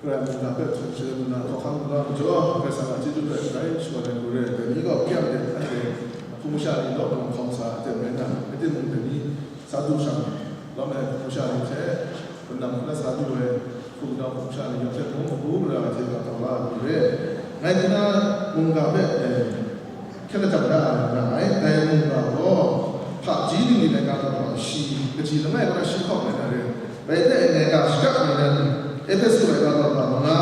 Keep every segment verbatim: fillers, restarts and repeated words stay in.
Karai mungga hpe htum sharin nna, hkawhkam nna majaw, Karai Kasang a chyeju hpe grai shawan ai hku re ai, dai ni gaw kyang de anhte hpung masha ni law nang hkawm sa ai aten rai na, rai timung, dai ni sa du shang, lawm ai hpung masha ni hte, wunang hpung na sa du ai hpung nau hpung masha ni yawng hte mung mabu mara ai hte ga taw la ai hku re. Ngai ni na mungga hpe, eh, hkyen lajang da ai nga ai, dai mungga gaw hpaji ningli laika taw gaw shi, kaji langai kaw na shi hkawm ai na re. Bai hte, ngai ga shaka ni nan, Ehpesu laika taw ga manga,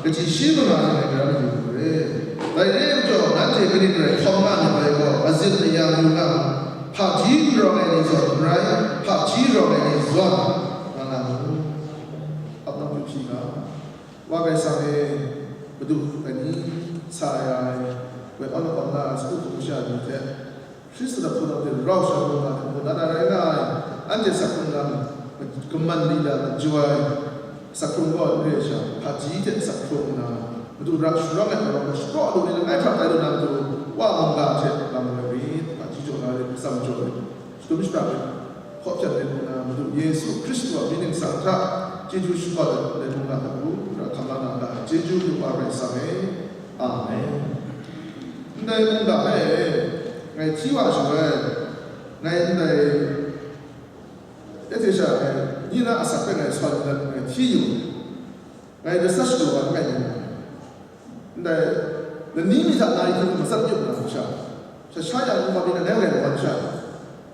kaji shi manga hte ngai gara mayu ai re. Dai re ai majaw, nanhte kaning rai hkawm nga myit dai gaw, azin aya yu nga, hpaji n rawng ai ni zawn n rai, hpaji rawng ai ni zawn nga nga mu. Ap nang hpyi hpyi nga. Wa Karai Kasang e, Madu ai ni, sa ya ai, woi awn awn na ai sagu hpung masha ni hte, Hkristu na hpunau hte rau sha hkrung nga ai hte mung na na rai nga ai, anhte asak hkrung lam, kaman lila, kajaw ai asak hkrung gaw n re ai sha, hpaji hte asak hkrung nna, Madu ra sharawng ai arawng hta shapraw lu ni langai hkra tai lu na matu, Wa mungga hte lam ai rit, hpaji jaw na rit, atsam jaw rit, shadum shapra rit, hkaw hpyan rit nna, Madu Yesu Hkristu a mying ningsang hta chyeju shakawn ai mungga hta mung, ra hkam la na ga ai chyeju hkrup wa Karai Kasang e. Amen. Ndai mungga hpe ngai hti wa shaloi, ngai ndai Ehpesu sha ngai ni na asak hpe ngai sawn dat ngai hti yu, ngai research lu wa n gai ni. Ndai lani mi hta na ahkying hkrung matsat yu na sha, sha sha yang ngu ma pyi na ngai rai wa sha,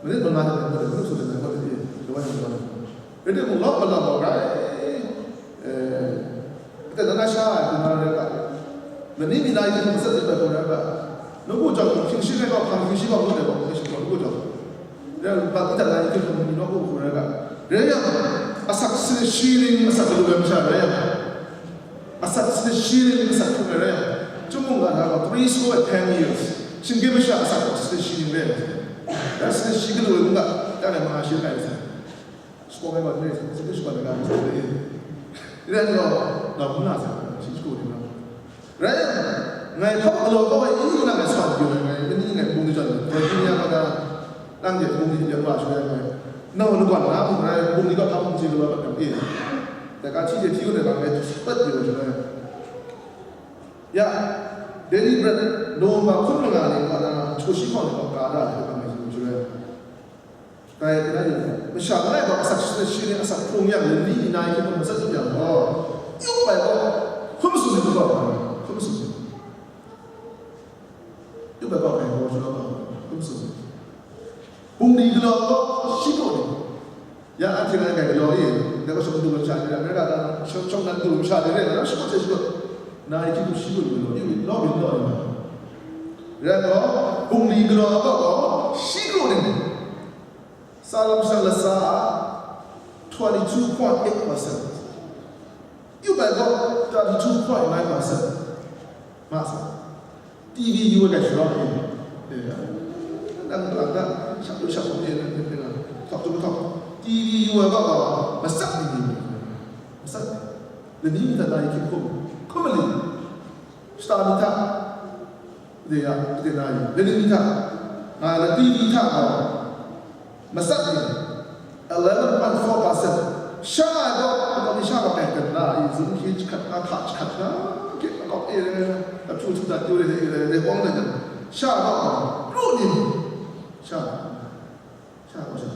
manit manga hte ngai ngut ai, manu su hte ngai ngut ai, rai wa yang ngut ai. Rai timung, lawm malawm gaw rai, eh, Ate na na sha ai hku na rai ga, lani mi na yi hku matsat lit ai hku na rai ga, nawku jawng hpung hkying shi rai gaw, hpang hkying shi gaw, ngut ai gaw, hpung hkying shi gaw, nawku jawng. Rai ga, bak nta na yi hku hpung ni nawku hku rai ga. Rai yang, asak si-, shi ning asak galu ai masha rai yang, asak si-, shi ning asak hpung rai yang, chyum mungga hta gaw three score and ten years, shinggyim masha asak gaw si-, shi ning rai yang, rai si-, shi galu ai mungga, dan ai manga shi rai ai. Shakawn ai gaw, ni rai sa, sagu shakawn ai ga, ni rai sa, ni rai gaw, ga hpung na sa, shi shagu ni na. Rai yang, ngai hpawk galaw kau ai, i nang ngai sa mayu ai, ngai, mani ngai bungli jawn, Virginia ma na, nang de bungli de wa shu ai ngai. Nau lagawn na, ngai bungli ga hpang bungli galaw na, e. Dai ga hti de hti yu ai ga, ngai pat yu ai shu ai. Ya, daily bread, November hkun manga ni, wa na, chyashi hkawng ni, ga da, ngai yu shu ai. Dai na yin, masha langai gaw asak shi, shi ning asak hkrung yang, lani mi na yi hkum matsat yu yang gaw, yup ai gaw hkum sung yu gaw, hkum sung yu. Yup ai gaw hkai gaw, hkum sung yu. Bungli galaw gaw shi gaw ni. Ya anhte ngai galaw e, dai gaw shawng du masha ni, America na shawng, shawng nan du masha ni rai, na shawng hte shi gaw. Na yi hkum shi gaw ni galaw, yup law, yup law ni. Rai gaw, bungli galaw gaw, shi gaw ni. Tsalam Shang Lasa a twenty-two point eight percent. Yup ai gaw thirty-two point nine percent. Ma sa. T V yu ai ga shara ni. Eh, nang lang da, shak lu shak lu ni, nang, nang, nang, tok tu tok. T V yu ai gaw, masak ni ni. Masak. Lani mi hta na yi hkum, hkum mali. Shata mi hta, de ya, de na yi, lani mi hta, nga lati mi hta gaw, matsat ni, eleven point four percent. Sha ai gaw, gaw ni sha gaw kai kan na, i zun hkye jahkrat, nga hka jahkrat na, ke, gaw, e, ahpyu htu dat yu re, e, re, re, bawng re, sha gaw, kru ni, sha. Sha gaw sha.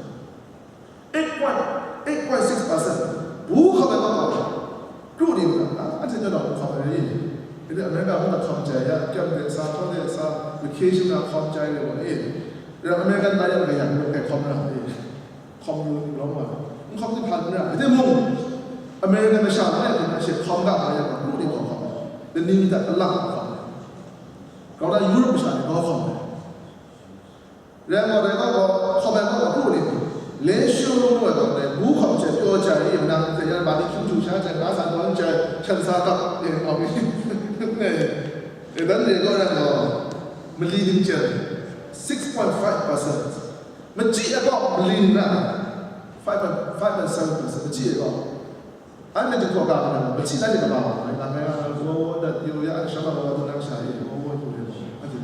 Eight point, eight point six percent. Bu hkam ai manga gaw, kru ni manga, a, anhte naw hkam ai rai. Rai America mung na hkam jai ya, kyang de sa, htaw de sa, vacation na hkam jai re wa e. Rai American na yang rai yang, kai hkam ra e. Hkam lu rawng wa. N hkam di hpan ra. Rai mung, American na sha na yang, na she hkam ga ma yang, kru ni hkam hkam. Lani mi hta alang hkam. Kau na Europe masha ni gaw hkam ai. Rai gaw, rai gaw, hkawm ai gaw, hkru ni, le shu ngu ai gaw, dai bu hkawm hte pyaw jai i, nang hte yan barbecue du sha jai, nga san tawn jai, hkyen sa kap, e, hkawm i. E, dan re gaw, rai gaw, mali ning jen, six point five percent. Machyi ai gaw, mali nna, five point five point seven percent, machyi ai gaw. Anhte jinghpaw ga ai, machyi na hte kaba wa ai, nang ngai a, wo wo dat yu ya, shama wa du nang sha e, wo wo du re, anhte.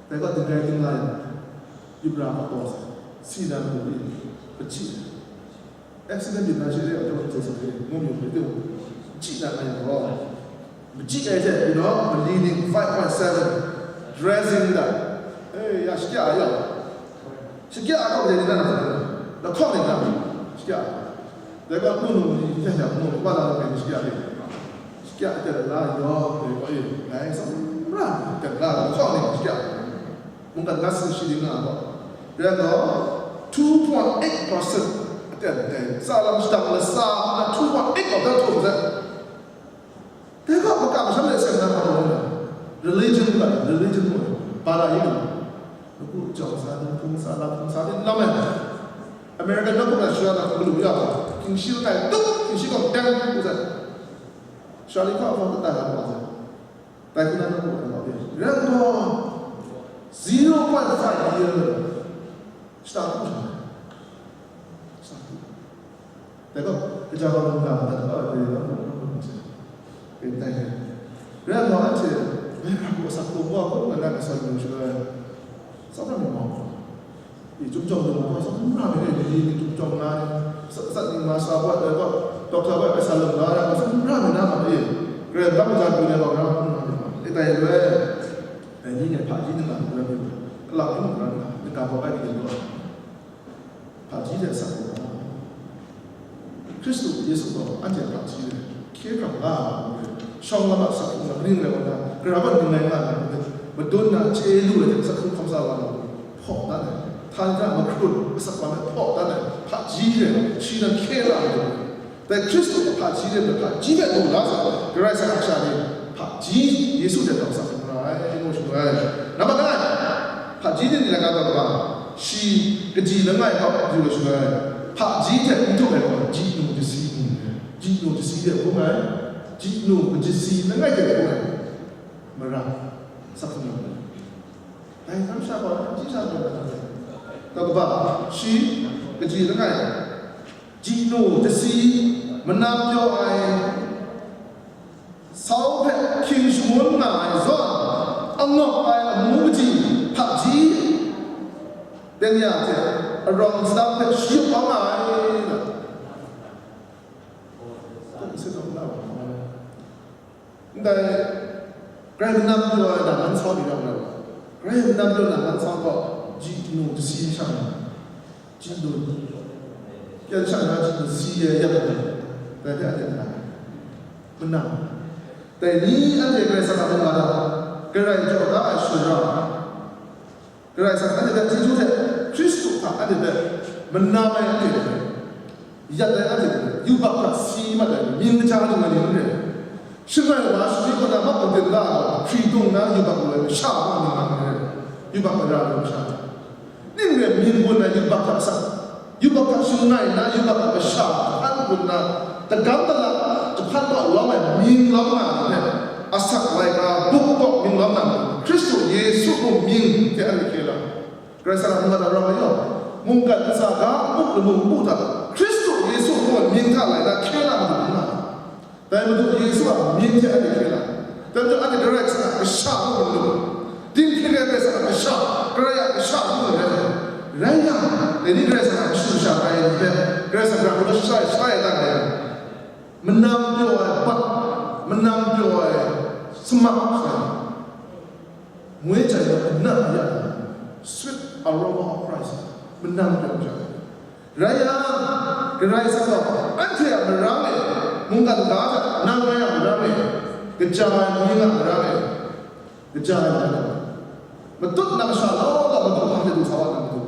Dai gaw, dingrai dingla yang, yubra a taw sa, si na matu ni, machyi. Accident myit na shi re, anhte wa du sa re, mum yu hpe de. Chyi na ai gaw, machyi ai hte, you know, mali ning five point seven, dressing da, eh, ya shakya ya, shakya a kau de ni na, lahkawng ni na, shakya. Dai gaw, nu nu ni hte hte nu ba la na shakya ni, shakya hte la yaw, dai gaw, eh, dai samra hte la lahkawng ni shakya. Mungkan ga sin shi di nga gaw, rai gaw, two point eight percent aten dai, tsa lam shadang lasa na two point eight of that htum zawn. Dai gaw, makam masham de sem na hpa taw na, religion ga, religion gaw, bara yin, lagu jau sa, lagu sa, lagu sa, din lam ai. American na kuma shara na kuma lu ya, king shi kai, tuk, king shi kong, dang, ku zawn. Shara li hpa hpa kata na hpa zawn. Dai hku na nu gaw, rai gaw, zero point five year, shata hku sha, shata hku. Dai gaw, kaja gaw mungga, dai gaw, dai gaw, dai gaw, rai gaw, anhte, rai gaw, asak gaw, gaw, gaw, na, na, sa, lu, shaloi, sa, na, mi, gaw. I, chyum chyawm lu ai gaw, sumra mi e, ni, ni chyum chyawm nga ai, sa, sa, ni ma sa gaw, dai gaw, doctor gaw, bai sa lung nga ai gaw, sumra mi na ma e, Karai Kasang majan pru ai gaw, ra hkrum nga ai gaw, e tai lu ai, dai ni hte hpaji ningnan hkrum ai, kalak ni mung ran nga, nika gaw bai hkrum lu ai, hpaji hte asak hkrum nga ai. Hkristu Yesu gaw anhte a hpaji re, hkye hkrang la ai hku re, shawng lam a asak hkrung na kaning rai wa na, Karai kaw ning rai nga ai hku re, madun na chye lu ai hte asak hkrung hkawm sa wa na, hpaw dan ai, htan hta mahkrun asak lam hpe hpaw dan ai hpaji re, shi nan hkye la ai hku re. Dai Hkristu a hpaji re, hpaji hpe mu la sa, Karai Kasang a kasha ni hpaji Yesu hte tau asak hkrung ra ai, ngu shangun ai. Nambat langai, hpaji ni ni laika taw kaba, shi kaji langai hkawk du ai shaloi, hpaji hte n du ai gaw, ji nu jasi ni, ji nu jasi de bung ai, ji nu kajasi langai de bung ai, mara, sak ni. Dai hkram sha gaw, ji sha gaw, taw kaba, shi kaji langai, ji nu jasi, manam pyaw ai, sau hpe hkying shangun nga ai zawn, angawk ai amu kaji hpaji, byeng ya hte arawng sadang hpe shayup nga ai, na. Ndai, Karai manam pyaw ai na man sau ni rawng rawng, Karai manam pyaw na man sau gaw, ji nu jasi shang, ji nu, yan shang na ji nu si ya yan ai, dai hpe anhte n rai. Manam, dai ni anhte Karai Kasang a mung nga da, Karai jaw da ai sumra, Karai Kasang anhte hpe chyeju hte Hkristu hta anhte hpe manam ai anhte hpe, yat ai anhte hpe, yubak hta si mat ai mying kaja lu ai ni n rai. Shangai wa shani kaw na mak kau ten da ai, hkri dung na yubak lu ai masha wa mying nga ai, yubak mara lu ai masha. Ning rai mying gun ai yubak hta sak, yubak hta shangai na yubak hta masha hkan gun na, tagam dala jahpan kaw lawm ai mying lawm nga ai hte, asak laika buk kaw mying lawm na, Hkristu Yesu mung mying hte anhte hkye la. Karai Kasang a mung hta rawng ai yaw, mungkan ntsa ga npu lamu npu hta, Hkristu Yesu ngu ai mying hta lai na hkye la madu n nga ai. Dai Madu Yesu a mying hte anhte hkye la. Dai majaw anhte Karai Kasang a kasha ngu lu, dinghpring ai Karai Kasang a kasha, Karai a kasha ngu lu rai. Rai yang, dai ni Karai Kasang a kashu kasha rai ai ni hpe, Karai Kasang hkra hkra shatai shatai ai dan rai yang, manam pyaw ai bat, manam pyaw ai samak, ngoi jai na, na ya, sweet aroma of Christ, manam pyaw jai. Rai yang, Karai Kasang gaw anhte a marang e, mungkan ga hta nang rai a marang e, kaja ai mying a marang e, kaja ai marang e, matut na masha law law madu hpang de du sa wa na matu,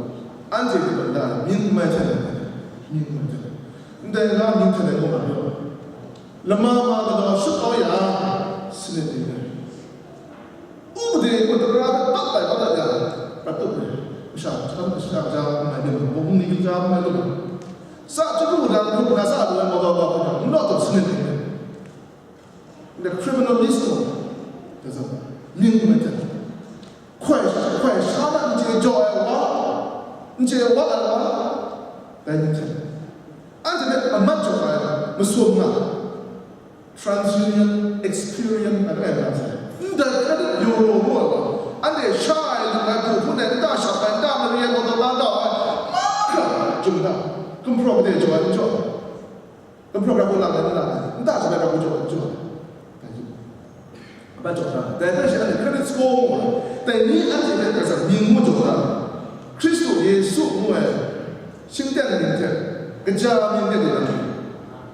anhte hpe tawn da ai mying n mai hten ai, mying n mai hten ai, ndai nga mying hten ai gaw nga yaw, lama ma galaw shut kau ya, sanit ni rai. Upade gaw tara hpe tat lai, tat lai yang, prat tup ai. Masha, hkam masha kaja n mai lu, bawng ni kaja n mai lu. Sa chyaru dan hkrup na sa lu ai, maga ga hkrup na, n law taw sanit ni. The criminal list gaw, mying n mai hten. Hkoi, hkoi sha na n chye jaw ai wa, n chye wa ai wa, dai mying hten. Anhte hpe a mat jaw ai, masum nga. TransUnion Experience a langai nga sai. Ndai credit bureau ngu ai gaw, anhte sha ai, lu ai, hpu hpun ai, nta shap ai, nta mari ai, mawtaw ta tau ai, mahkra, jung da, gumhpraw made jaw ai, n jaw ai. Gumhpraw grau hku lang ai, n lang ai, nta shabai grau hku jaw ai, jaw ai. Dai hte, abat jaw na, dai hpe shi anhte credit score mu ai. Dai ni anhte hpe Karai Kasang mying mu jaw na, Hkristu Yesu ngu ai shingteng mying hte, kaja mying hte du na,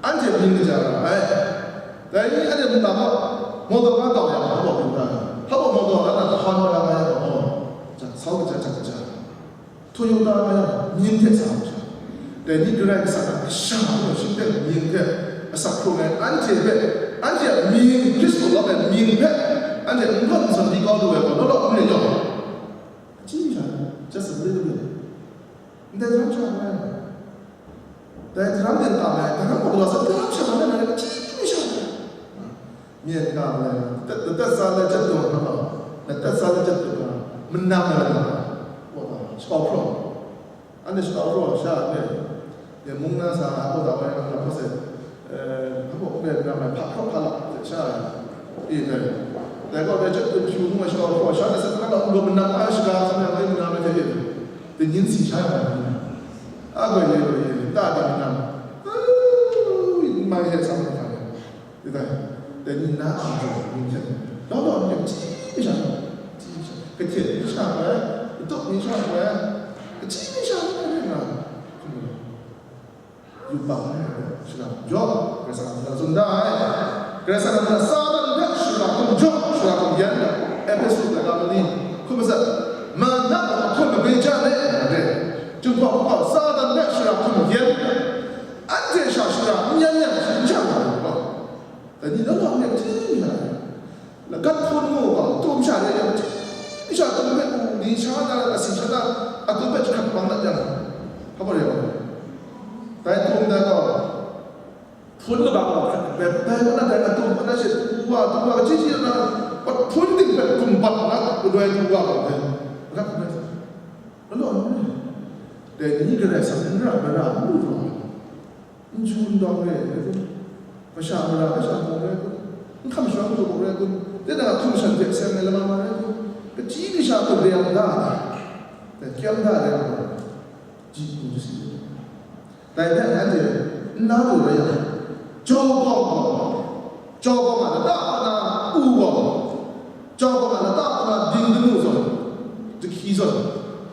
anhte mying kaja ra ai. Dai ni anhte nta gaw, Moldova kau yang, hpa baw kau da, hpa baw Moldova na hkawn mara nga yang gaw, sau kaja, jak kaja. Toyota nga yang mying hte sa ai sha, dai ni Karai Kasang a kasha ngu ai shingteng mying hte asak hkrung ai anhte hpe, anhte a mying, Hkristu lawm ai mying hpe, anhte n gawn n sawn di kau lu ai gaw, law law n re yaw. Achyi sha, just a little bit. Ndai zawn sha n rai. Dai daram den tam ai, daram gaw galaw sa, daram sha n rai, achyi mi sha n rai. Myen nga ma ai, tat, tat sa le jat taw na ba, tat sa le jat taw na, manam na ba, wa ba, shakau hpraw. Anhte shakau hpraw sha ai, ya mung na sa, a kaw da wai na hpa se, eh, hpa hpa na mai, hpa hpraw hpa la, sha ai, e dai. Dai gaw, dai jat taw hpyu mung ai shakau hpraw, sha na sa na ba, lo manam a shaga sa na, le manam ai hte e, de nyin si sha ai, a goi le goi e, ta de manam, mai he sa na hpa. Dai, dai ni na a jaw mying hte, daw daw mying chyi mi sha, chyi mi sha, kahten mi sha hpe, katup mi sha hpe, kachyi mi sha hpe rai nga, yubak mi hpe shara jaw, Karai Kasang a tsun da ai. Karai Kasang a Satan hpe shara hkum jaw, shara hkum yan, Ehpesu laika mali hkum matsat, man na gaw ahkum magwi ja le, nga re. Chyum hpawng hpawng Satan hpe shara hkum yan, anhte sha shara n yan yang, n shang nga lu gaw. Dai ni law law nep hti nga ai. Lagat hpun mu gaw, tum sha re yang, hti sha tum hpe u ni sha na, asi sha na, atum hpe jahkrat bang dat yang, hpa gaw re ai. Dai tum dai gaw, hpun labang gaw hkrat bep, dai gaw na dai atum hpe na she, tu wa, tu wa, kaji ji na, hpun ting hpe kum bat na, kadai tu wa gaw dai, lagat hpun na, law law nep. Dai ni Karai Kasang n ra, n ra, n lu taw ai. N chyu n dawng re ai kun, masha mara hpe sha hkawng re ai kun, n hkam sharang lu hkawng re ai kun, tinang a hkum shan hte seng ai lama ma re ai kun, kachyi kasha hpe rem da ai, dai kyam da ai kun, ji hku jasi. Dai hpe anhte n na lu rai yang, jau kawng gaw, jau kawng a lata na u gaw, jau kawng a lata na ding danu zawn, dahki zawn,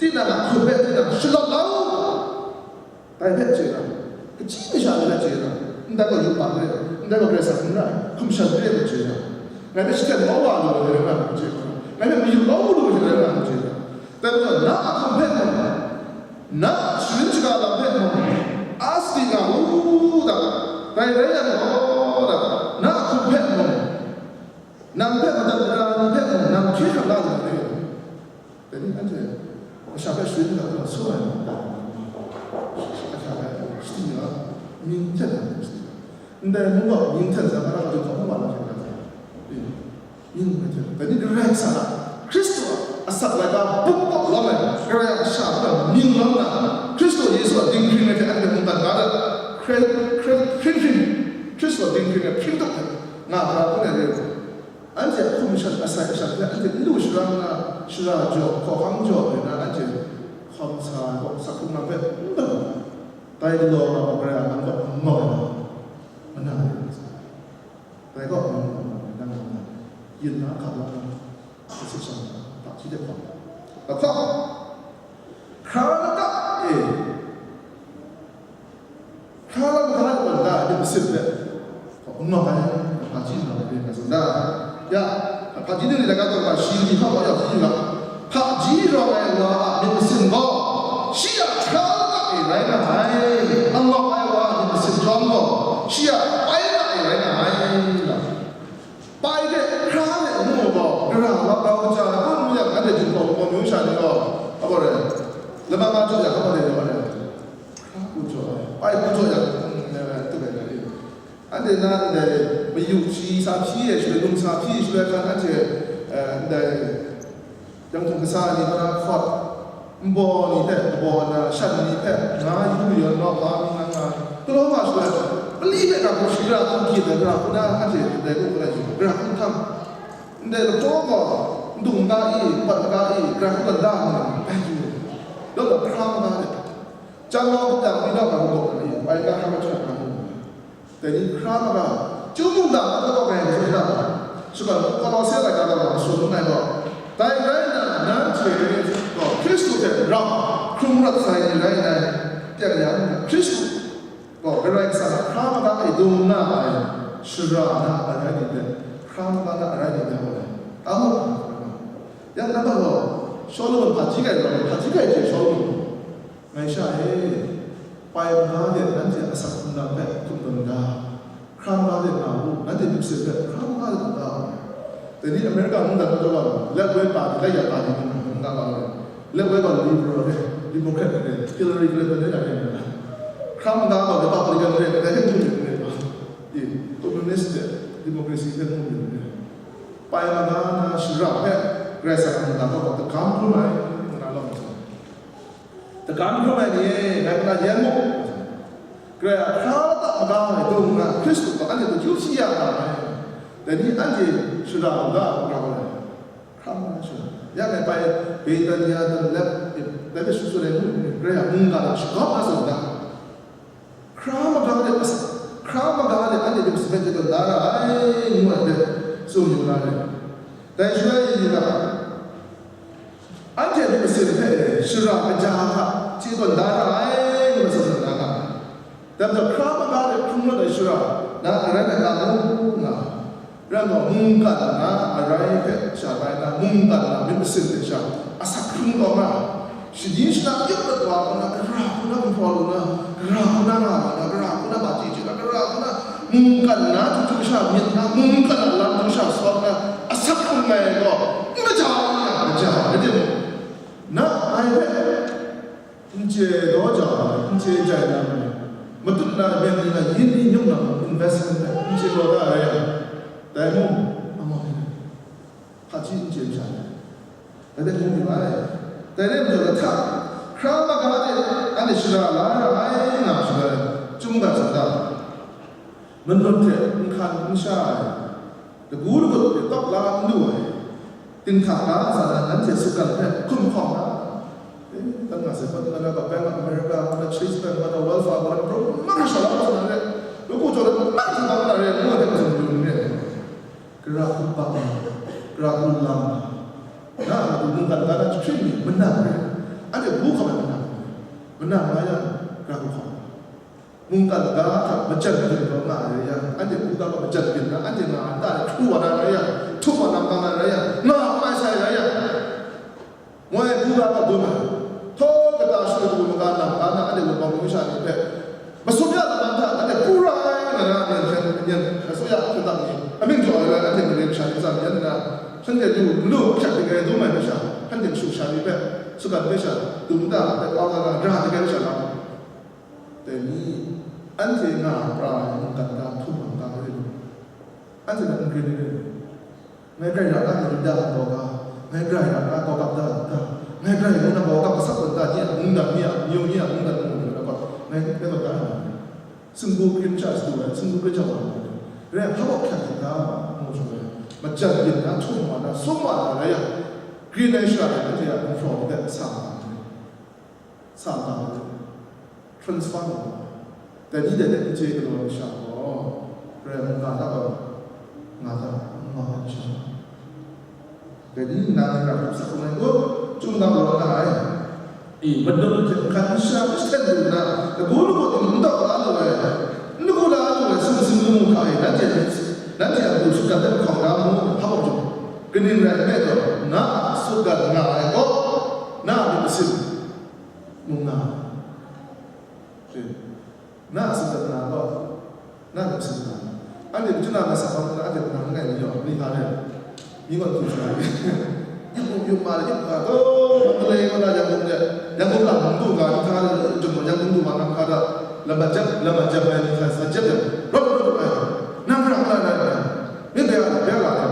tinang a hkrum hpe tinang shalawt la u. Dai hpe chye na, kachyi kasha ni hpe chye na, ndai gaw yubak re, ndai gaw Karai Kasang n rai, hkum shan re ai hpe chye na, ngai hpe shaten kau wa lu ai rai nga hpe chye na, ngai hpe mayu kau lu ai rai nga hpe chye na, dai majaw na a hkum hpe mung, na a sharin shaga lam hpe mung, a sadi nga u da, dai rai yang gaw da, na a hkum hpe mung, nang hpe madat mara ni hpe mung, nang hkye hkrang la lu ai. Dai ni anhte masha hpe sharin ga hkra su ai ni ta? Masha hpe shadi nga, mying hten ai shadi nga. Ndai mung gaw mying hten sai, hpa na matu hkawm wa na hten ga hten. Mying hten. Dai ni Karai Kasang a, Hkristu a asak laika buk buk lawm ai, Karai a kasha hpe mying lawm na, Hkristu Yesu a dinghpring ai hte anhte mungkan ga dat, hkre, hkre, hkring hkring, Hkristu a dinghpring ai hpring tup hte nga hkra hpung ai re ai. Anhte a hkum shan asai shan hpe anhte n lu sharang nna, shara jaw, hkawhkang jaw ai na anhte hkawm sa ai gaw, sak hkrung lam hpe n bang ai. Dai galaw nga ai Karai a lam gaw n mau ai, mana ai. Dai gaw, nang gaw, nang gaw, yin na hkap la na, hpa hti de hkawm, ahkang, hkra lata e, hkra lam hkra ai gaw, nta myit masin hpe n ngawk ai, hpaji rawng ai myit masin da. Ya, hpaji ni laika taw ga shi ni hpa wa ya hpaji ga, hpaji rawng ai wa a myit masin gaw, shi a hkra lata e rai nga ai, n ngawk ai wa a myit masin chyawm gaw, shi a pai lata e rai nga ai, nga. Pai de, hkra de, ngu gaw, gara wa grau kaja ai kun ngu yang, anhte Jinghpaw Wunpawng myu sha ni gaw, a gaw rai, lama ma jaw yang, a gaw rai, a gaw rai, hkra hku jaw ai, pai hku jaw yang, mm, tu rai rai. Anhte na ndai mayu shi sa hpyi e shaloi, lung sa hpyi e shaloi hkan anhte, eh, ndai Yanghtung kasa ni hkra hkawt, nbaw ni hpe kabaw na, shan ni hpe nga yu yawn lawm nga mi nga nga, galaw nga shaloi, mali hpe ga hku shara hku gyit ai, gara hku na anhte ndai hku gara yu, gara hku htam, ndai lahkaw gaw, ndung ga i, bat ga i, gara hku gala nga, bai yu, yawng gaw hkra nga de, chyam mau kutang ni naw ga hku gaw na i, bai ga hkra mahkrat nga mu. Dai ni hkra maga, Chyum mungdan a kau ai hkra, shaka Kolose laika gaw tsun ai gaw, dai rai nna, nanhte gaw Hkristu hte rau hkrung rawt sai ni rai nna, teng yang Hkristu gaw Karai Kasang a hkra maga e dung nga ai shara na arai ni hpe, hkra maga na arai ni hpe gaw ai. Kamu, yang na gaw, Solomon hpaji kai gaw, hpaji kai hte Solomon, ngai sha e, pai maga de nanhte asak hkungga hpe hkum tawn da, hkra maga de nga u, nanhte myit masin hpe hkra maga de nga u. Dai ni America mungdan na daw, left wing party, left ya party ni nga nga nga u. Left wing gaw Liberal re, Democrat re, Hillary Clinton re, dai re. Hkra maga gaw Republican re, dai re ngu myit re. I, Communist re, Democracy re ngu myit re. Pai maga na shara hpe, Karai Kasang a mungdan gaw dagam hkrum ai, nga na lawm ai. Dagam hkrum ai ni e, ngai hpe yen mu. Karai a hkra lata maga ai dung nga, Hkristu gaw anhte hpe yu hpyi ya nga ai. Dai ni anhte shara u ga, u ga ai. Hkra maga shara. Ya ngai bai Betania dan lep, lep shu shu rai ngu, Karai a mungga shagawp na zawn da. Hkra maga de, hkra maga de anhte myit masin hpe chye tawn da ra ai, ngu ai hpe tsun yu na re. Dai shaloi, anhte myit masin hpe shara kaja hta chye tawn da ra ai, ngu ai tsun na nga. Dai majaw, hkra maga de hkrung rawt ai shara na arai na nga mu nga. Rai nna, mungkan na arai hpe sha bai na, mungkan na myit masin hte sha asak hkrung taw na, shani shana yawt rawt wa na, gara hku na gumhpraw lu na, gara hku na nga wa na, gara hku na ba chye chye na, gara hku na mungkan na chyeju sha myit na, mungkan na lam chyeju sha sawt na, asak hkrung ai gaw, n kaja ai, n kaja ai, rai timung, na ai hpe, n chye daw ja ai, n chye jai na ai, matut na myen ni na yin ni nyum na investment hpe n chye daw da ai, dai mung, amai, hpaji n chye n sha ai, dai hpe ngu yu ai. Dai rai majaw, lahta hkra maga de anhte shara la ra ai nga shaloi, Chyum mungdan hta, manut hte nhkan n sha ai, lagu lagut hte tawk la n lu ai, dinghta ga aza na nanhte sutgan hpe hkum hkawm na, eh, dan nga sai, pat na ga Bank of America, na Chase Bank, na Wells Fargo, na Pro, na Marshall, na re, lagu jaw na, na hta na re, ngu ai hpe mazum lu n re. Gara hku bang, gara hku lam, na a matu mungkan ga na jahkring ni manang re, anhte bu hkawm ai manang, manang nga yang, gara hku hkawm. Mungkan ga hta majan byin taw nga ai rai yang, anhte hkungga gaw majan byin na, anhte nga ai nta e hkru wa na rai yang, htum wa na hkang na rai yang, nga hkam ai sai rai yang, moi hkungga gaw dum ai. Htaw kata shadawn maga nang ga na, anhte wunpawng numsha ni hpe masum ya lam hta anhte pru ra ai nga na, myen hkren, myen, asuya hkyen dang ni, amying jaw ai rai, anhte mare masha ni tsam yan nna, shanhte du, nlu hkyak dik ai dum ai masha, anhte mashu sha ni hpe, sutgan hpe sha, dum da, hpe kau nga na, ra dik ai masha lam. Dai ni, anhte nga pra ai mungkan ga htum ai ga rai lu, anhte hpe n grin ai rai lu. Ngai grai ra ga, ngai da gaw ga, ngai grai ra ga, gaw gap da n ta, ngai grai ngu na gaw gap gasat tawn ta, ni a mungdan, ni a amyu, ni a mungdan ngu na gaw, ngai ngai tawn da na, singgu grin sha shadu ai, singgu grin sha wa na, rai hpa gaw hkyak hkyak da, ngu shaloi, majan byin na, htum wa na, sum wa na rai yang, grin ai shara ai, anhte a gumhpraw ni hpe sa nga ai. Sa nga ai, transfer nga ai. Dai ni dai hte n chye galaw ai masha gaw, Karai mungga hta gaw nga ta, n nga ai masha. Dai ni nna ngai ra hkrup sak hkrum ai kun, Chyum mungdan gaw nga ai. I, madun hte nhkan n sha n jahten lu nna, lagu lagu ting n tawk la lu ai, n lagu la lu ai sumsing lamu hta e, nanhte, nanhte a matu sutgan hte mahkau na mu, hpa gaw jawng, kaning rai nme law, na a sutgan nga ai gaw, na a myit masin mung nga ai. Na a sutgan nga gaw, na a myit masin nga ai. Anhte machyin na mai sak hkawm nna, anhte nang langai mi yaw, ni hpa rai? Mi gaw n htum sha ai. Yuk, yuk ma, yuk ma, taw, Mandalay kaw na Yangon de, Yangon lam n du ga, ni hta de, jum gaw Yangon du ma, nang hka da, lam mat jep, lam mat jep ai ni hta sa jep de, rawt rawt rawt ai. Nang hkra hkra rai ai. Myit bya la, bya la ai.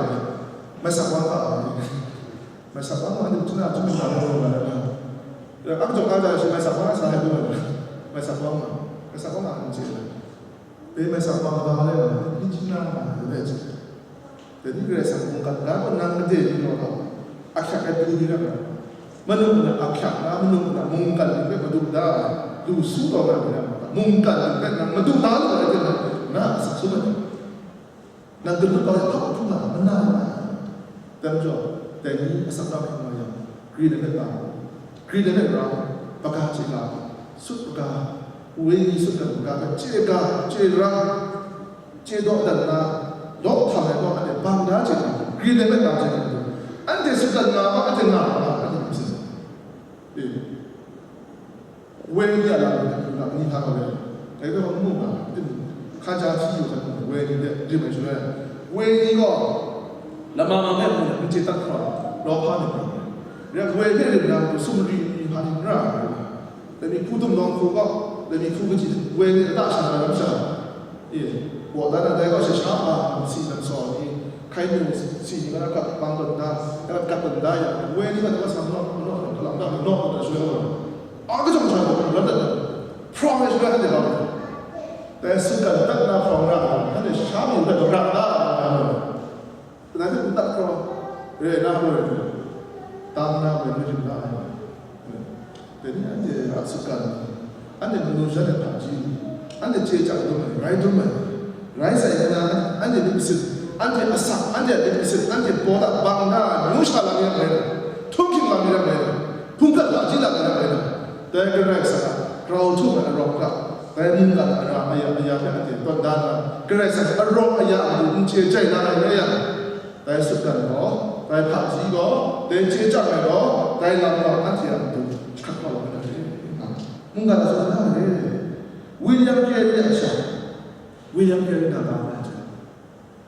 Mai sak wa hpa ai. Mai sak wa ma, anhte machyin na, machyin na, rawt rawt ai. Ap jawng a ja shi mai sak wa sa ai du ai. Mai sak wa ma, mai sak wa ma, n chye ai. Dai mai sak wa ma ga le, ni hpyi na nga ai rai chye. Dai ni Karai Kasang mungkan ga gaw nang gade ni rawt ai, ahkyak ai du ni rawt ai. Manu na ahkyak na, manu na mungkan ni hpe madu da ai, du su taw na ni rawt ai. Mungkan hpe nang madu da lu ai hte, na a asak sum ai. Nang galun kau yang hkap hkrum nga, mana nga ai. Dai majaw, dai ni asak na hkrum nga yang, Greenland hpe ta, Greenland hpe ra, baga chye ga, sut baga, wenyi sut dan baga hpe chye ga, chye ra, chye daw dan na, lawk hkam ai gaw anhte bang da chye ga, Greenland hpe ta chye ga, anhte sut dan nga ga, anhte nga nga, anhte hkrum sin. E. Wenyi a lam ni hkrum ga, ni hta ga we. Dai gaw n mu ga, tim, hkaja hti yu hkra, wenyi de rim ai shaloi, wenyi gaw lama mang e mu, n chye tat hkra, lawhpa myit gaw, yak woi hpe rim na matu sumri ni hpa ni n ra ai. Dai mi hku dum lawng hku gaw, dai mi hku kaji wenyi lata sha na lam sha. E, gaw dan ai dai gaw, sha sha hpa, lam si lam saw ni, hkai nu si ni, na gat bang tawn da, na gat gat tawn da yang, wenyi gaw dai gaw sa naw, naw, naw, naw, naw, naw, naw, naw, a kachyawm sha gaw, lam dat, hprawng ai shaloi anhte bang, dai sutgan dat na hprawng ra ai, anhte sha mi hpe bra na ai, anhte hpe n dat hkra, re na hkra, tam na hpe n rim na ai. Dai ni anhte a sutgan ni, anhte manu jan ai hpaji ni, anhte chye chyang dum ai, rai dum ai, rai sai nna, anhte myit masin, anhte asak, anhte a myit masin, anhte baw da bang na ai, manu sha lam yang rai na, htum hkying lam yang rai na, hpungkat hpaji lam yang rai na, dai Karai Kasang a grau htum ai arawng hta, dai mungkan a ara aya aya hpe anhte tawn da na, Karai Kasang a arawng aya a matu n chye jai na ai rai yang, dai sutgan gaw, dai hpaji gaw, dai chye chyang ai gaw, dai lam gaw anhte a matu jahkrat kau la na re. Mungkan a sutgan na re. William Carey a sha, William Carey na ga na ai hte,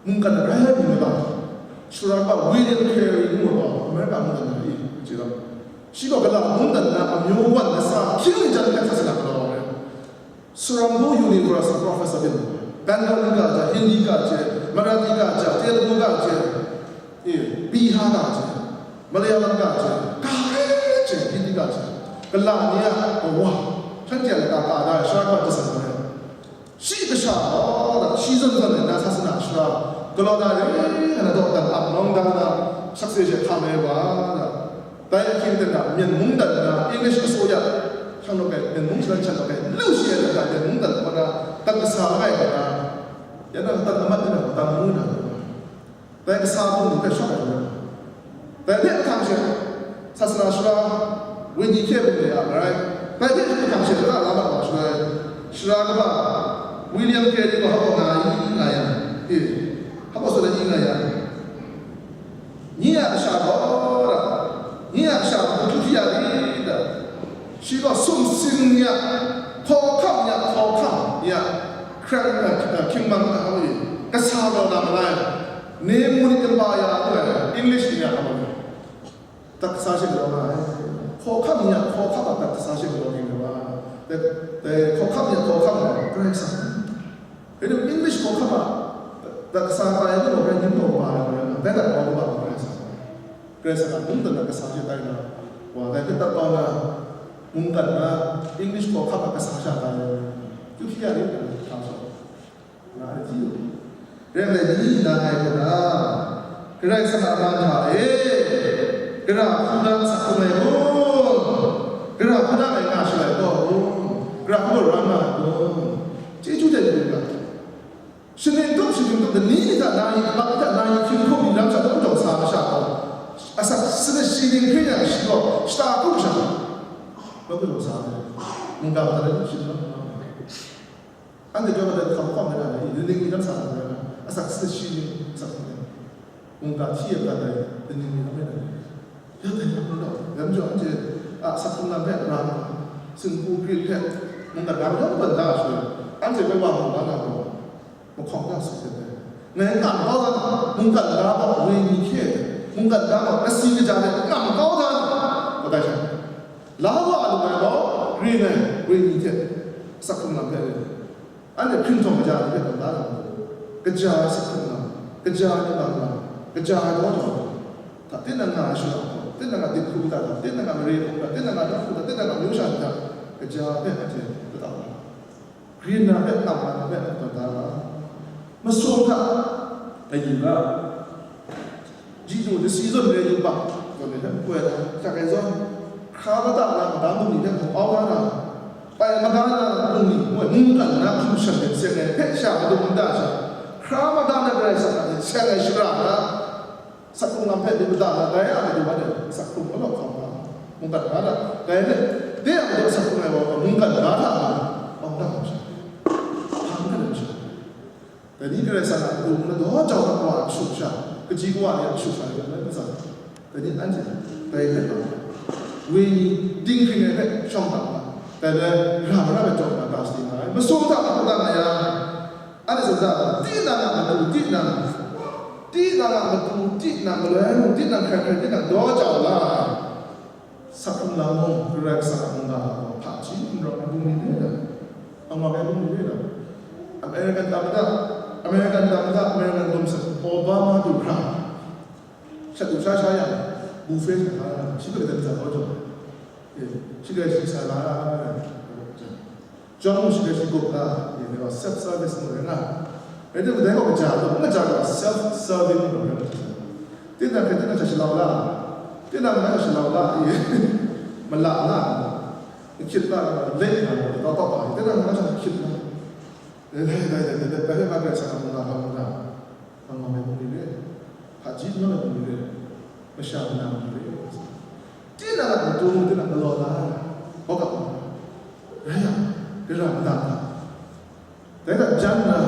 mungkan a rai ai myit ga, sara kaba William Carey ngu ai gaw, America mungkan na re, chye lam. Shi gaw gala mungdan na amyu wan na sa hkying jan hpe sa sa na galaw ai. Srambu University professor byin, Bengali ga ja, Hindi ga ja, Marathi ga ja, Telugu ga ja, e, Bihar ga ja, Malayalam ga ja, ga ja, Hindi ga ja, gala ni a kawa, shanhte a lata ka da ai sara kaba jasan ai. Shi kasha gaw, shi zawn zawn ai na sasana sara, galaw na re, na daw dan ap nawng da na, sakse she hkam ai wa, Dai ahkying ten a, Myen mungdan na, English asoya, hkyang lawk ai, Myen mung shalan shan lawk ai, lu shi ai dan, Myen mungdan kaw na, dan kasa langai kaw na, ya na, dan amat ni na, dan mu na, dai kasa bung ni hpe shawng ai, dai hpe mahtang she, sasana sara, wenyi hkye bung de a marai, dai hpe mahtang she, la la mat wa shaloi, sara kaba, William Carey gaw hpa nga ai, nga yang, e, hpa sut ai, nga yang, Nye a kasha gaw, nye a kasha gaw hkyu hkya rit da, shi gaw sumsing ni a, hkawhkam ni a, hkawhkam ni a, hkra-, hkying mang a, kasa gaw na malai, ne mu ni tampa ya ngu ai, English ni a, dat kasa she galaw nga ai, hkawhkam ni a, hkawhkam a dat kasa she galaw ni nga ai, dat, dat, hkawhkam ni a, hkawhkam ni a, Karai Kasang. Rai nna, English hkawhkam a, dat kasa tai ngu gaw, rai ning gaw kaba ai, rai nna, dai dat kau kaba ai, Karai Kasang. Karai Kasang a mungdan a kasa she tai na, wa dai hpe dat kau na, mungdan na, English hkawhkam a kasa sha tai, tu hpyi ya rit nna, hkam shawng, nga ai hti u. Rai nna, ni nang ngai hpe na, Karai Kasang a man hta e, gara hku na nsak hkrum ai kun? Gara hku na ngai nga shalai gaw kun? Gara hku gaw ra nga ai kun? Chyeju dai lu u ga. Shaning tup, shaning tup, lani mi hta, na yi kabak hta, na yi hkying hkum ni lam sha, nawku jaw sa masha gaw, asak sanit shi ning hkring yang shi gaw shata hkrum sha, nawku jaw sa ai. Mungga hta rai tup, shaning tup, anhte chyawm ai hta hkam hkawm ai na, lani ning mi lam sa na, asak sanit shi ning, asak hkum ning. Mungga hti e hkra dai, lani ni lam rai na. Ya dai lam rai na, lam jaw anhte a asak hkrung lam hpe ra, singgu grit hpe, mungga lam yawng ban da ai shaloi, anhte hpe wa mu la na gaw, mahkawng na sut hte dai. Ngai ngam kau dan, mungga la gaw wenyi hkye, mungga la gaw kasi kaja hte ngam kau dan, kadai sha. La wa lu ai gaw, rin ai wenyi hte, asak hkrung lam hpe rin. Anhte hpring htawng kaja ni hpe tawn da na matu, kaja ai sahkrum lam, kaja ai ning mang lam, kaja ai daw jaw, hta, tinang nga ai shara htaw, tinang a dinghku kata hta, tinang a mare hku hta, tinang a nawku hta, tinang a amyu sha hta, kaja hpe anhte kata hta, grin na hpe, tam na hpe tawn da ga, masum hta, kayu ga, Ji du, dasi zawn re yu bang, zawn re hpe n koi ai, hkyak ai zawn, hkra kata na, madang bungli hpe hkawm au la na, Bai mada na bungli, moi mungkan na hkum shan de seng ai hpe sha madung mada sha, hkra mada na Karai Kasang a seng ai shara na, sak hkrung lam hpe myit mada na, dai a matu wa de sak hkrung malawk hkawm nga, mungkan ga hta, dai hpe, de a matu sak hkrung ai wa gaw mungkan ga hta nga, hkawm nga hkawm sha, hkam hkam sha. Dai ni Karai Kasang a matu n-, daw jau ai wa a kashu kasha, kaji kawa ni a kashu kasha rai nna n tsang. Dai ni anhte dai hpe nga, woi ni dinghpring ai hpe shawng tam nga, dai rai ra mara ai jawng na ga sadi nga ai. Masum hta hkungga nga yang, anhte tsun hta, tinang a matu, tinang, tinang a matu, tinang galoi mung, tinang hkrai hkrai, tinang daw jau la ai. Sak hkrung lam mung, Karai Kasang a mungga gaw hpaji n rawng ai bungli re ai, angawk ai bungli re ai. American tam da, American tam da, American dum sa, Obama du hkra, shat du sha sha yang, buffet sa hkra, shi hpe dan sa kau jaw, eh, shi hpe shi sa la, Jawng mung shi hpe shi gup la, e, self service mu rai nga. Rai timung, dai gaw kaja, n kaja gaw self serving mu rai nga. Tinang hpe tinang hta shalau la, tinang hta shalau la, e, mala la, hkyit la, late na, tau tau pa, tinang hta hkyit la. Dai, dai, dai, dai, dai, dai, dai, dai, dai, dai, Angawk ai bungli re, hpaji n rawng ai bungli re, masha kaja bungli re. Tinang a matu mung tinang galaw la ai, hkawhkam rai yang, gara mada nga. Dai hta jan nna,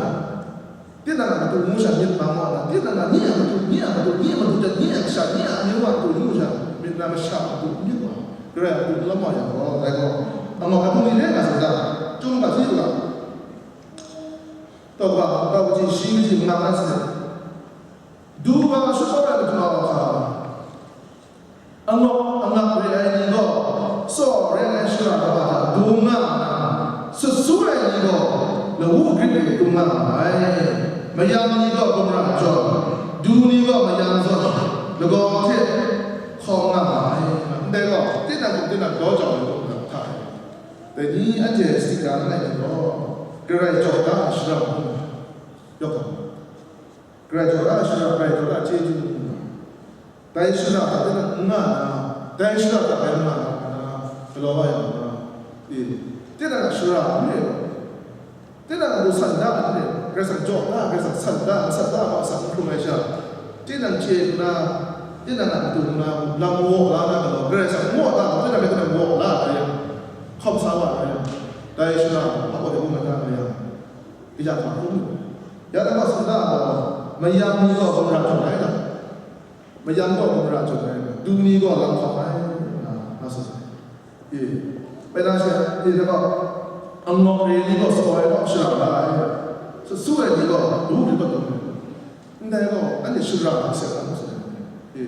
tinang a matu ngu sha myit mang wa na, tinang a ni a matu, ni a matu, ni a matu jan, ni a kasha, ni a amyu a matu ngu sha myit na, masha a matu n myit wa, Karai a matu n lawm wa yang gaw, dai gaw, angawk ai bungli re nga sa ga, chyum ga hti u ga. Tawkwa, tawkwa kaji shi kaji manga nga sai. Du wa shut ai Madu wa hka, angawk angak re ai ni gaw, tsaw re ai shara kaba hta dung nga ai, sut su ai ni gaw, lawu grit e dung nga ai. Mayam ni gaw gumra jawn, du ni gaw mayam zawn, lagaw hte hkawm nga ai. Ndai gaw, tinang hkum tinang daw jau ai hta e, dai ni anhte sika langai ni gaw, Karai jaw da ai shara hku yawk ai. Karai jaw da ai shara, Karai jaw da ai chyeju hku nga. Dai shara hta tinang n nga na, dai shara hta bai n nga na, galaw wa yang na, e, tinang a shara n re, tinang a matu san da n re, Karai Kasang jaw da, Karai Kasang san da, san da, ma san n hkrung ai sha, tinang chye nna, tinang a matu nna, lam waw la na galaw, Karai Kasang waw da, tinang hpe tinang waw la ai yang, hkawm sa wa ai yang, dai shara hta hpa hpa de hkrum ai hta nga yang, kaja hpa hkrum lu. Ya na ma tsun da ai gaw, mayam ni gaw gumra jawn ai ta? Mayam gaw gumra jawn ai, du ni gaw lam hkawm ai, nga, nga tsun ai. E, bai na she, e, na gaw, angawk re ni gaw tsaw ai gaw shara la ai, sut su ai ni gaw du hkrit kawt tawn ai. Ndai gaw, anhte shara hkrit sek ai, ngu tsun ai. E,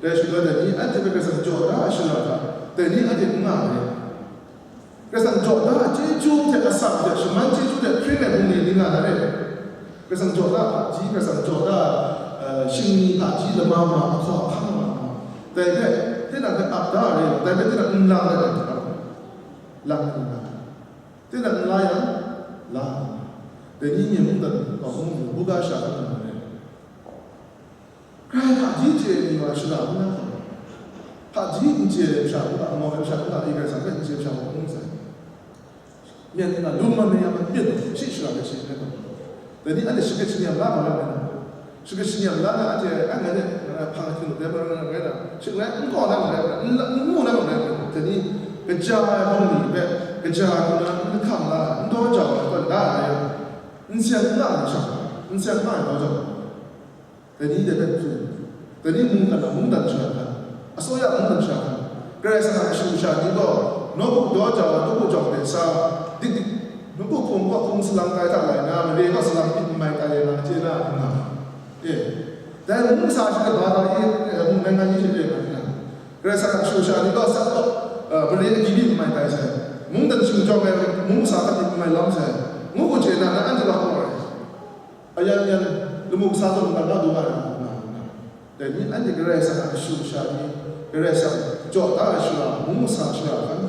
dai shara dai ni, anhte hpe Karai Kasang jaw da ai shara hta, dai ni anhte n nga ai. Karai Kasang jaw da ai chyeju hte asak hte shaman chyeju hte hpring ai bungli ni nga na re. Karai Kasang jaw da ai hpaji, Karai Kasang jaw da ai, eh, shingni hpaji lama ma, ahkaw ahkang lama ma. Dai hpe, tinang hpe ap da ai re, dai hpe tinang n lang ai, lang ai ni nga na. Tinang n la yang, la ai ni nga. Dai ni myen mungdan gaw ngu ngu, buga sha hkan nga na re. Karai hpaji chye ai ni wa shara n nga hkawm, hpaji n chye ai masha hkawm, angawk ai masha hkawm, Karai Kasang hpe n chye ai masha hkawm, n sai. Myen ni na lung man ai ya man byin, shi shara hpe shi n rai tawn. Dai ni anhte shagrit shaniam la ma rai nna, shagrit shaniam la na, anhte, a, ngai hte, ngai hpang htingnu dai ma rai na, ngai na, shing rai n kaw na ma rai nna, n la, n mu na ma rai nna, dai ni kaja ai bungli hpe, kaja ai hku na n lahkam la ai, n daw jau ai, tawn da ai, n seng n nga ai masha, n seng n nga ai daw jau ai. Dai ni dai hpe tsun, dai ni mungkan a mungdan shara hkan, asoya mungdan shara hkan, Karai Kasang a kashu kasha ni gaw, nawku daw jau ai, nawku jawng hte sa, dik dik, nawku hpung kaw hpung salang tai hta lai nna, mare kaw salang myit n mai tai ai nga, chye na, n nga. E, dai mung kasa shi kaba ta e, e, mung nai nga ni hte re nga, Karai Kasang a kashu kasha ni gaw, sa kaw, e, mare agyi myit n mai tai sai, mungdan shingkyawng ai mung kasa hta myit n mai lam sai, ngu hku chye na, na anhte wa kaw ai. Ayan yan lamu kasa zawn n na du nga ai, nga, nga. Dai ni anhte Karai Kasang a kashu kasha ni, Karai Kasang jaw da ai shara, mung masha shara hkan,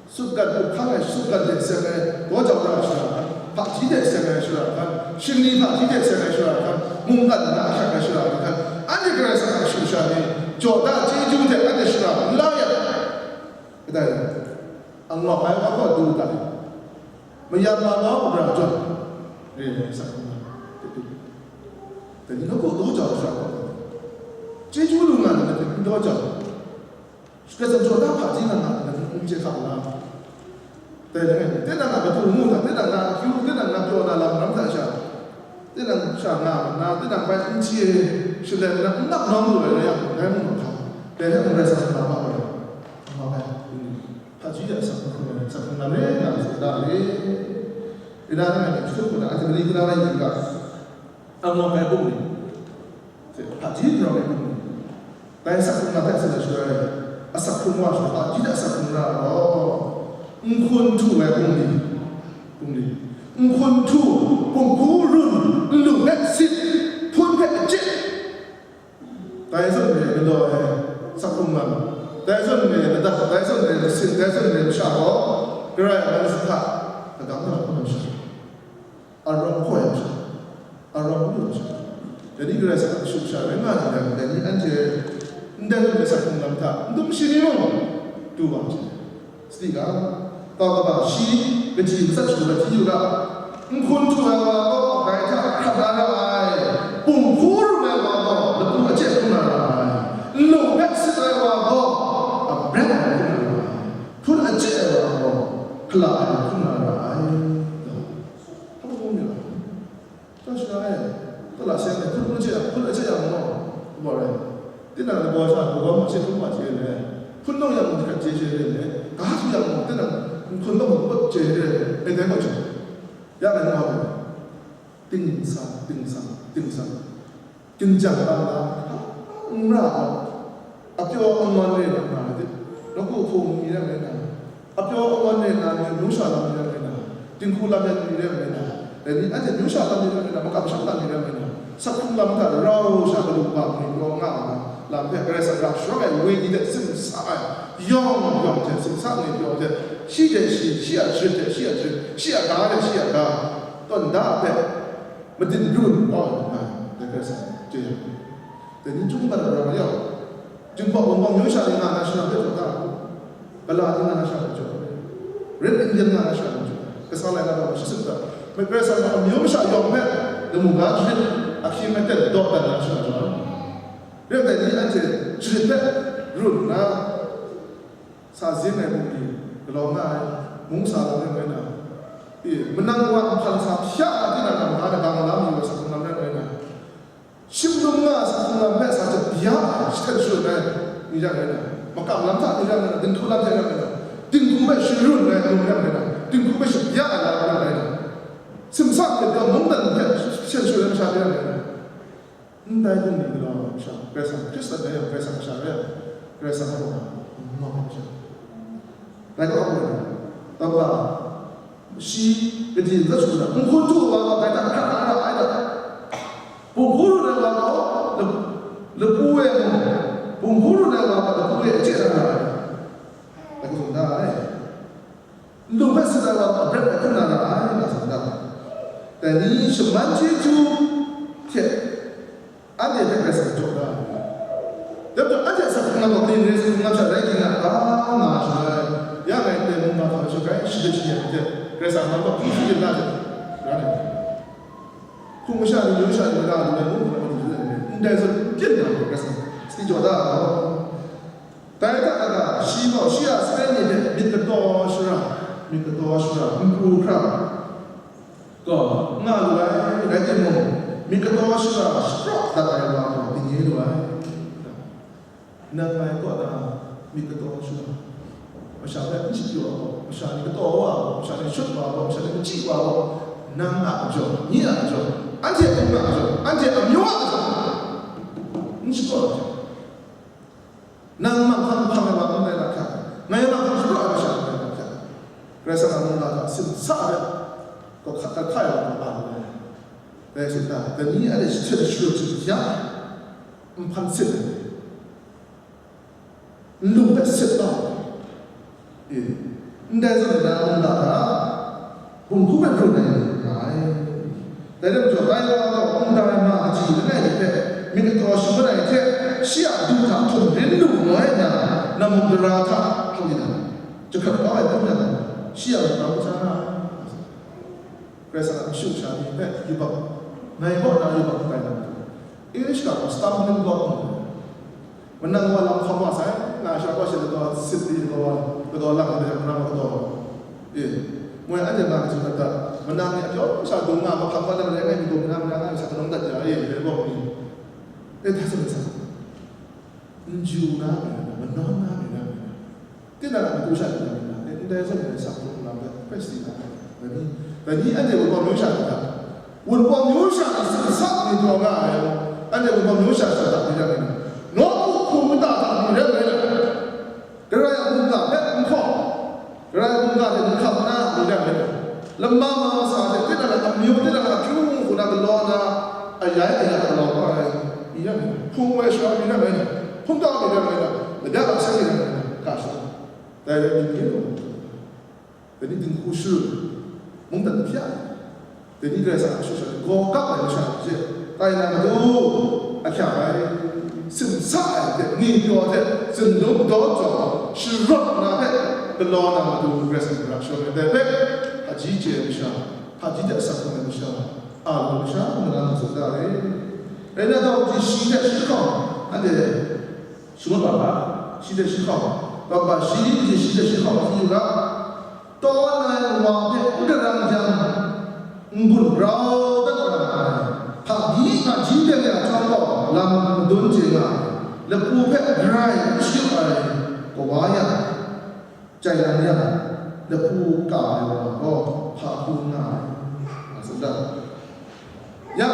sutgan hkam hkang ai sutgan hte seng ai daw jau ra ai shara hkan, hpaji hte seng ai shara hkan, shingni hpaji hte seng ai shara hkan, mungkan na ahkyak ai shara hkan, anhte Karai Kasang a kashu kasha ni jaw da ai chyeju hte anhte shara n la yang, kadai, angawk ai wa gaw du da. Yan ma ma hkra jaw, re ai sa hkra, dai ni nawku daw jau sha, chyeju lu nga na hte n daw jau, shaka tsam jaw da hpaji nga nga na hte n chye hkam na, dai ni, tinang a matu mu hta, tinang a akyu, tinang a pyaw na lam ram hta sha, tinang sha nga ma na, tinang bai n chye, shalem na n nap nawng lu ai rai yang, dai mung hkam, dai hpe mung rai sa hkam na ma ai, ma ai. Hpaji a asak hkrung ai, asak hkrung lam re nga tsun da le. Ina nga ni hkrum hkuna, a, mali hkuna rai yu ga, angawk ai bungli, hpaji n rawng ai bungli, dai asak hkrung lam hpe tsun ai shaloi, asak hkrung wa shaloi, hpaji a asak hkrung ra ai gaw, nhkun htu ai bungli, bungli, nhkun htu, pungku run, nlu hpe sit, hpun hpe achye, dai zawn e galaw ai asak hkrung lam, dai zawn e ladat, dai zawn e lasin, dai zawn e masha gaw, Karai a man sa hta lagam na hkrum ai masha, arawng hkaw ai masha, arawng lu ai masha, dai ni Karai sa kashu masha rai nga ai yang, dai ni anhte ndai zawn e asak hkrung lam hta n dum shi ni mung, du wa ai masha. Sadi ga, tau kaba shi kaji matsat shagu hti yu ga, nhkun htu ai wa gaw dai hta hkrat na ra ai, pung hku run ai wa gaw lapu achye hkrum na ra ai, nlu hpe sit ai wa gaw abret ai hkrum na ra ai, hpun achye ai wa gaw hkala ai hkrum na ra ai. Hpa hkrum mi ai? Taw shana e, taw la seng e, hpun hpun hte yang, hpun hte yang gaw, hpa rai? Tinang lagaw sha, lagaw hpun hte hpun hpa hte le, hpun nau yang hkrat hte hte le, ga htu yang gaw, tinang nhkun hpun hpun hte hte le, e dai gaw chyawm, ya rai nga gaw, ting sang, ting sang, ting sang, ting jang tam na, n ra gaw, apyaw angawn re na nga ai hte, nawku hpung mi rai nme na, apyaw angawn re na ni, amyu sha lam mi rai nme na, dinghku lam yan mi rai nme na, dai ni anhte amyu sha lam mi rai nme na, makam sham lam mi rai nme na, asak hkrung lam hta rau sha galu bang ni gaw nga ai lam hpe Karai Kasang ra sharawng ai wenyi hte simsa ai, yawng yawng hte simsa ai pyaw hte, shi hte shi, shi a jarit hte shi a jarit, shi a ga hte shi a ga, tawn da hpe madin ru ai, dai Karai Kasang chye yang. Dai ni chyum mat ai rau yau, Jinghpaw Wunpawng myu sha ni nga na shara hpe jaw da, gala ni nga na shara hpe jaw, Red Indian nga na shara hpe jaw, kasa lai na gaw shi sut da, Karai Kasang a amyu masha yawng hpe lamu ga jarit ahkying aten daw dan na shara jaw, rai dai ni anhte jarit hpe run nna, sa zing ai bungli galaw nga ai, mung sa lam rai nme na, e, manang wa nhpan sa hpya na tinang a maka dagang lam yu ai sa hkrum lam rai nme na, shim lum nga ai sa hkrum lam hpe sa hte bya ai, jahten sharun ai ni rai nme na, makam lam hta ni rai nme na, dinghku lam hte rai nme na, dinghku hpe sharun ai mung rai nme na, dinghku hpe shabya ai lam rai nme na, simsa hpe bya mungdan hpe shen sharun ai masha ni rai nme na, ndai bungli galaw ai masha, Karai Kasang Hkristan rai yang, Karai Kasang masha rai yang, Karai Kasang a gaw n ngau ai masha. Dai gaw a gaw, tau ga, shi kaji n tsat shu na, nhkun htu wa gaw dai hta hkrat na ra ai da, pung hku run ai wa gaw lap-, lapu e mung, pung hku run ai wa gaw lapu e achye na ra ai, dai gaw tsun da ai. Nlu hpe sit ai wa gaw bret ai hkrum na ra ai, nga tsun da. Dai ni shaman chyeju hte anhte hpe Karai Kasang jaw da ai. Dai majaw, anhte asak hkrung lam gaw kaning rai sa hkrung lam sha rai ging a ta, nga ai shaloi, ya ngai ndai mung ga hkau sha gai, shadut shanyen hte Karai Kasang a man gaw hpung hpung yin na hte, ra ai. Hpung masha ni, myu masha ni, mada ni, mung hpung lam ni, ndai zawn n byin na hte Karai Kasang sa jaw da ai. Dai hta na-, shi gaw shi a sape ni hte myit kataw shara, myit kataw shara, n pru hkra gaw n nga lu ai, rai timung, myit kataw shara shapraw dat ai wa gaw dingnye lu ai. Nang ngai kaw na myit kataw shara, masha hpe n shapyaw ai gaw, masha ni kataw wa ai gaw, masha ni shut wa ai gaw, masha ni machyi wa ai gaw, nang a majaw, nye a majaw, anhte hpung a majaw, anhte amyu a majaw, n shakawn ai hte, nang manghkang hpang ai wa n rai na hkra, ngai manghkang shapraw ai masha n rai na hkra, Karai Kasang a mung na hta simsa ai, gaw hkat hkat hkai ai wa gaw a lu ai. Dai hte hta, dai ni a de jahten sharut shaja ai, nhpan sit ai, nlung hpe sit kau ai, e, ndai zawn na mung na hta, Hpung hku hpe run ai ni nga ai. Dai rai majaw, dai wa gaw ndai ma kaji langai mi hpe myit kataw shangun ai hte, shi a du hta htum rin lu ngu ai nna, na mung dara hta hkau yin ai. Jahkrat kau ai hpung yang, shi a mung grau hkra nga ai. Karai Kasang a kashu kasha ni hpe yubak, ngai kaw na yubak tai na matu, English ga gaw stumbling block ngu ai. Manang wa lam hkawm wa sai, nga sha gaw shi lagaw, sit di lagaw, lagaw lang de, manang wa lagaw. E, moi anhte nga kaji mat dat, manang ni a pyaw sha dung nga, mahpang wa lam rai ngai mi gaw, manang, manang ngai sa kanang dat ya, e, dai gaw ni. E, dai sa, dai sa. N ju na ai, manawn na ai, na ai. Tinang a matu sha ni na, e, ndai zawn ai sa hkrung lam hpe, hpe si na ai. Dai ni, dai ni anhte Wunpawng myu sha ni hta, Wunpawng myu sha ni sin sak ni taw nga ai, anhte Wunpawng myu sha sha hta ni rai nna, nawku hku mata hta ni rai nna, Karai a mungga hpe n hkaw, Karai a mungga hte n hkap nna ni rai nna, lama ma masa hte tinang a amyu, tinang a akyu hku na galaw na, ayai aya galaw kau ai, ni rai nna, hpung woi shara ni rai nna, hpung kau ni rai nna, ladat lam seng ni rai nna, ga shada. Dai rai nna, Dai ni dinghku sharut, mungdan hpya, dai ni Karai Kasang a kashu kasha gaw kap ai masha hte, tai na matu, ahkyak ai, simsa ai hte, ngwi pyaw hte, zunlum daw chyawm, sharawt na hpe, galaw na matu, Karai Kasang hpe ra sharawt ai, dai hpe, hpaji chye ai masha, hpaji hte asak hkrung ai masha, a lu masha, nlang tsun da ai. Rai nna, dawng shi hte shi hkawm, anhte, shangut wa ga, shi hte shi hkawm, dawng ga shi, shi hte shi hkawm, hti yu ga, Tawn ai wa hpe n karang jang, n-gun grau dat ra ai, hpaji hpaji de a chyawm gaw lam madun chye nga ai, lapu hpe grai n shayup ai, kawa yang, jai lang yang, lapu ka ai wa gaw hpa hku nga ai, nga tsun da. Ya,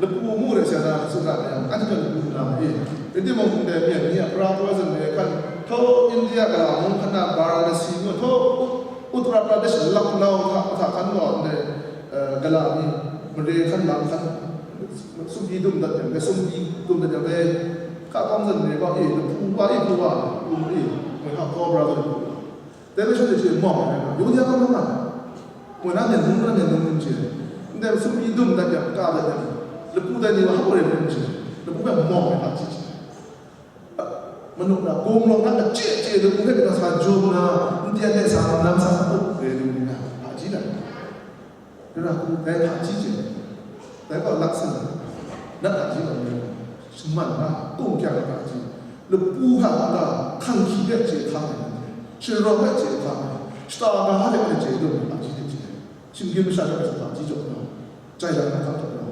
lapu mu re sha na, tsun ga yang, anhte hpe lapu na ma e. Rai timung, ndai myen ni a pra poi zawn re hkan, htaw India gala mung hkan na Varanasi ngu, htaw Ut-, Uttar Pradesh, Lucknow hta, hta hkan gaw, ndai, eh, gala ni, mare hkan lam hkan, sumpyi dum dat yang, ndai sumpyi dum dat yang, ndai ka kawng zawn re gaw, e, lapu wa, e, lapu wa, lapu e, ngai hka Cobra zawn re. Dai hpe shanhte hte mawng ai, yawng ya kau nga ai. Mung na myen hkrum, na myen hkrum n chye. Ndai sumshi dum dat yang, ka dat yang, lapu dai ni wa hkap rai n chye. Lapu hpe mawng ai hpaji chye. Manuk na, gumlawng na, achye chye lapu hpe sa jum na, n tyen ai sa, lam sa, hkap rai lu ni na, hpaji na. Dai hku, dai hpaji chye, dai gaw laksan, nat hpaji gaw, shaman hta, kungkyang hpaji, lapu hta, hkang hkyi hpe chye hkang ai, sharawng hpe chye hkang ai, shata ga hte hpe chye dum ai hpaji hte chye, shinggyim masha hte hpaji jaw na, jai lam hkang jaw na,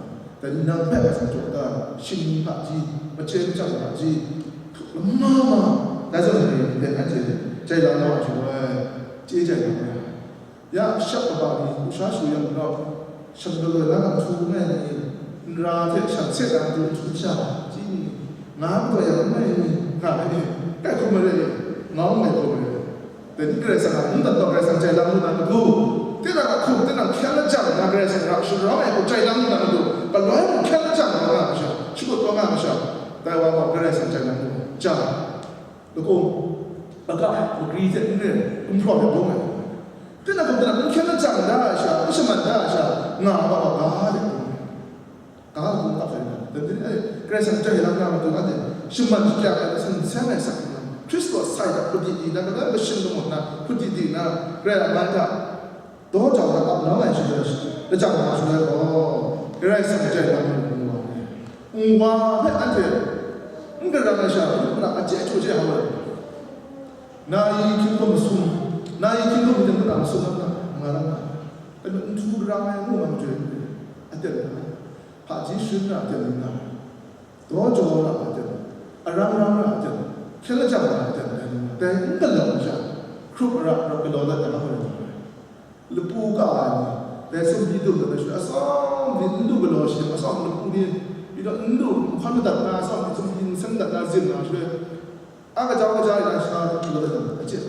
dai ni nang hpe hpaji jaw da, shingni hpaji, machyen chyang hpaji, lama ma, dai zawn ni hpe anhte jai lam na wa hte, chye jai lam ai. Ya, shak kaba ni, lusha shu yang gaw, shan galoi na lam htu n ai ni, nra hte shan se na matu htu sha, chyi ni, nga kataw yang n ai ni, nga ai ni, kai hkrum ai rai, nga n ai hkrum ai rai. Dai ni Karai Kasang a, n dat gaw Karai Kasang jai lam lu na matu, tinang a hkum, tinang hkyen lajang na Karai Kasang a sharawng ai hku jai lam lu na matu, galoi hku hkyen lajang na nga masha, shakut taw nga masha, dai wa gaw Karai Kasang jai lam lu, jang. Lagaw, lagam, magri hte n re, gumhpraw hte bung ai. Tinang hkum tinang n hkyen lajang da ai sha, n shaman da ai sha, nga ai wa gaw ga de bung ai. Ga de bung ap ai na. Dan tini, eh, Karai Kasang jai lam na matu anhte, shaman shakyak ai, san seng ai sak na, Hkristu a sai hta hput di di na, galoi mashin lamu na, hput di di na, Karai a man hta, Daw jau na ap nau ai shaloi, lajang na shaloi gaw, Karai Kasang jai lam lu ngu wa ai. Nwa hpe anhte n karang ai sha, n hkra a chye chye hkau ai. Na i hkying hkum masum, na i hkying hkum hte n hkra masum lam na, nga lam na. Kanu n htu karang ai ngu nga majoi n re, a teng na, hpaji sharin na a teng na, daw jaw na a teng, arang rang na a teng, hkyen lajang na a teng, dai n galaw ai sha, hkrup ara, ara galaw dat na hkau ai. Lapu ka ai ni, dai sumsing dum dat ai shaloi, atsawm ni n du galaw shi, atsawm lapu ni, yu daw n du, hkan madat na, atsawm ni sumsing n san dat na, zin na shaloi, a kaja kaja ai na, sha law dat ai, a chye.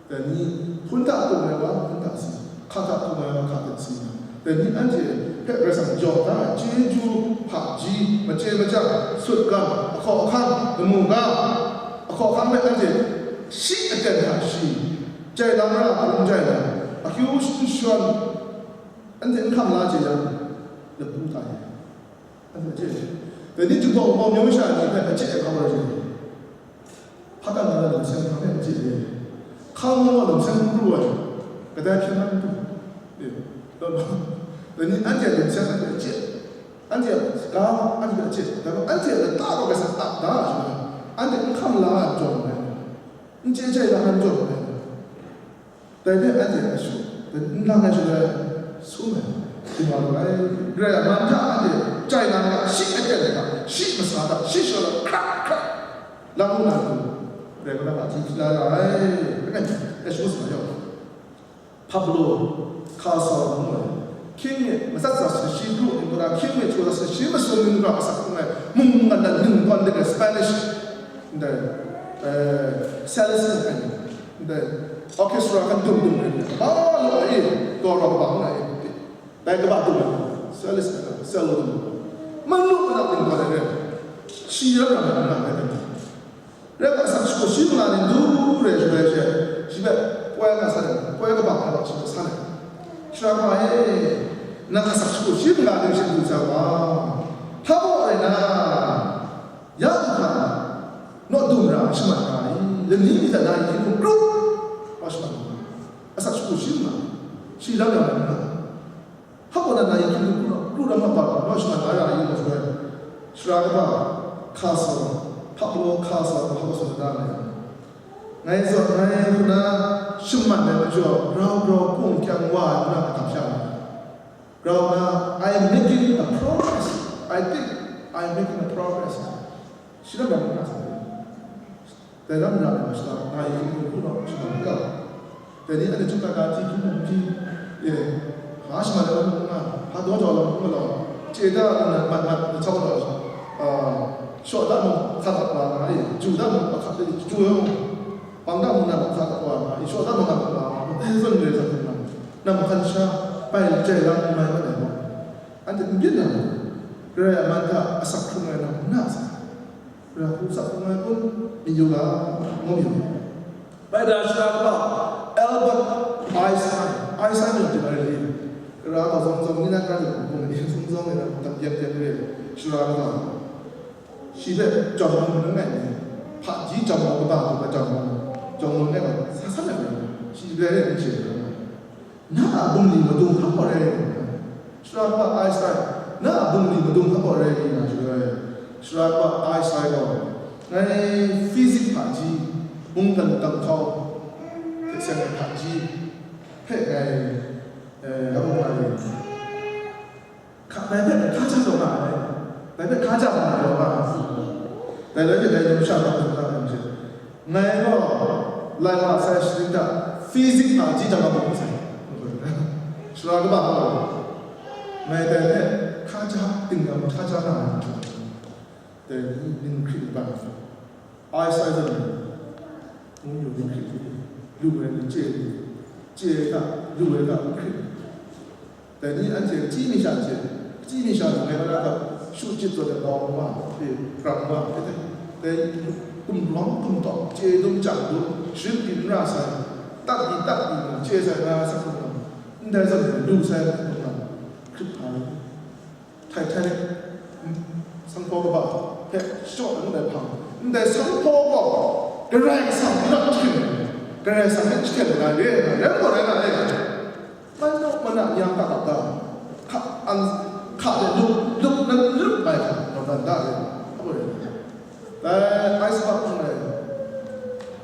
Dai ni, hpun hta tung ai wa, hpun hta si, hka hta tung ai wa, hka hta si. Dai ni, anhte hpe Karai Kasang jaw da ai, chyeju, hpaji, machye machyang, sutgan, ahkaw ahkang, lamu ga, ahkaw ahkang hpe anhte shi aten hta shi, Jai lam ra hkrum jai na, akyu shawn, anhte n hkam la chye yang, lapu tai. Anhte chye. Dai ni Jinghpaw Wunpawng myu masha ni hpe achye ai hkau ai chye. Hpa kang na lam seng hkam hpe achye ai. Hkang mung a lam seng hkrum pru ai. Kadai hpyen na n du. E. Dai ni anhte a limsek anhte a chye, anhte a ga anhte a chye, dai majaw anhte a lata gaw Karai Kasang a ap da ai, anhte n hkam la ai jaw ai, n chye chyai la ai jaw ai, dai hpe anhte a shu, n lang ai shaloi sum ai, htingwa lu ai. Karai a man hta anhte chyai na nga, shi aten hta, shi masa hta, shi shawa hta, hkrak hkrak, lang lu na lu, Karai Kasang a hti hkrit la ra ai, langai mi, e shangun sa na yawng. Pablo Casal ngu ai, hkying mi matsat za sashi pru, Emperor hkying mi chyu za sashi masum ning hkra asak hkrung ai, mung mungkan dan ning tawn ding ai Spanish, ndai, eh, Salesian ai, ndai, orchestra kan dum dum ai, ba law e, taw raw kaba ngu ai, dai kaba dum ai, Salesian, Salesian dum, man lu manak ning tawn ai, shi ram ram ai, Rai nna, asak shagu shi manga ning du re shaloi she, shi hpe poi nga san ai, poi kabang ai wa shi hpe san ai. Sara hpa e, nang asak shagu shi manga ning she du sai wa, hpa baw rai na, ya du hkra, naw dum ra, shaman nga ai, lani mi hta na hkying hkum kru, wa shaman nga ai. Asak shagu shi manga, shi lam yang ai manga. Hpa baw na, na hkying hkum kru, kru lam hpa baw, naw shaman nga ya ai, yu gaw shaloi, sara kaba, Casal, Pablo Casal, hpa baw tsun da ai. Ngai zawn, ngai hku na shaman ai majaw, grau grau kung kyang wa ai, nna kamsham ai. Grau na, "I'm making a progress. I think I'm making a progress." Shi lam yang nna sa ai. Dai lam nna, masha, ngai hkying hkum hku naw shaman ga. Dai ni anhte chyum na ga hti hkying hkum hti, e, hpa shaman ai lam hkrum nga, hpa daw jau lam hkrum nga law, chye da nna mat mat na chau law, a, shaw da mung hka dak wa nga, e, ju da mung hka dak wa nga, pang da mung na hka dak wa nga, e, shaw da mung hka dak wa nga, e, zawn re zawn hkrum nga, nam hkan sha, bai jai lang n mai mat ai gaw, anhte n byin na, Karai a man hta asak hkrung ai lam n na sa. Ra hku sak hkrung ai kun, mi yu ga, ngu mi yu. Bai da, sara kaba, Albert Einstein, Einstein yawng jin ai ri, kara ga zong zong ni na kara jin hkung ni zong zong ni na, tam yem yem re, sara kaba, shi hpe jawng nang nang ai ni, hpaji jawng nang kaba hku ga jawng nang, jawng nang ai ga, sa sa na re, shi hpe re n chye na. Na a bungli madung hkap gaw rai nga ai. Sara kaba Einstein, na a bungli madung hkap gaw rai nga shaloi, sara kaba Einstein gaw, ngai physics hpaji, mungkan damhkau, hte seng ai hpaji, hpe ngai, eh, amu nga ai. Hka, dai hpe hka ja taw nga ai. Dai hpe hka ja nga taw nga ai. Dai rai hte dai numsha hpa hkungga ai hte, ngai gaw lai wa sai shaning hta, physics hpaji jang a bung sai. Sara kaba gaw, ngai dai hpe hka ja, tingnang hka ja nga ai. Dai ni ning hkrit n bang. Ai sai zawn, mung yu ni hkrit lu ai ni chye, chye ai hta, lu ai hta hkrit. Dai ni anhte chyi mi sha chye, chyi mi sha lu ai hta, shu chyit zawn ai bawng wa, e, rang wa, e, dai, dai gumrawng gumtawng, chye dum chyang dum, sharin byin n ra sai, tat di tat di na, chye sai na, sa hkrum na, ndai zawn lu sai hkrum na, hkrit hpa ai. Titanic, mm, sanghpaw kaba hpe shachyaw ai ndai hpang, ndai sanghpaw gaw Karai Kasang hpang hten, Karai Kasang hpe jahten ai re ai, rai gaw rai nga ai. Manawk mana ni a kap da, hka, an, hka de lup, lup nan lup ai hta, naw dan da re, a gaw rai. Dai iceberg n rai,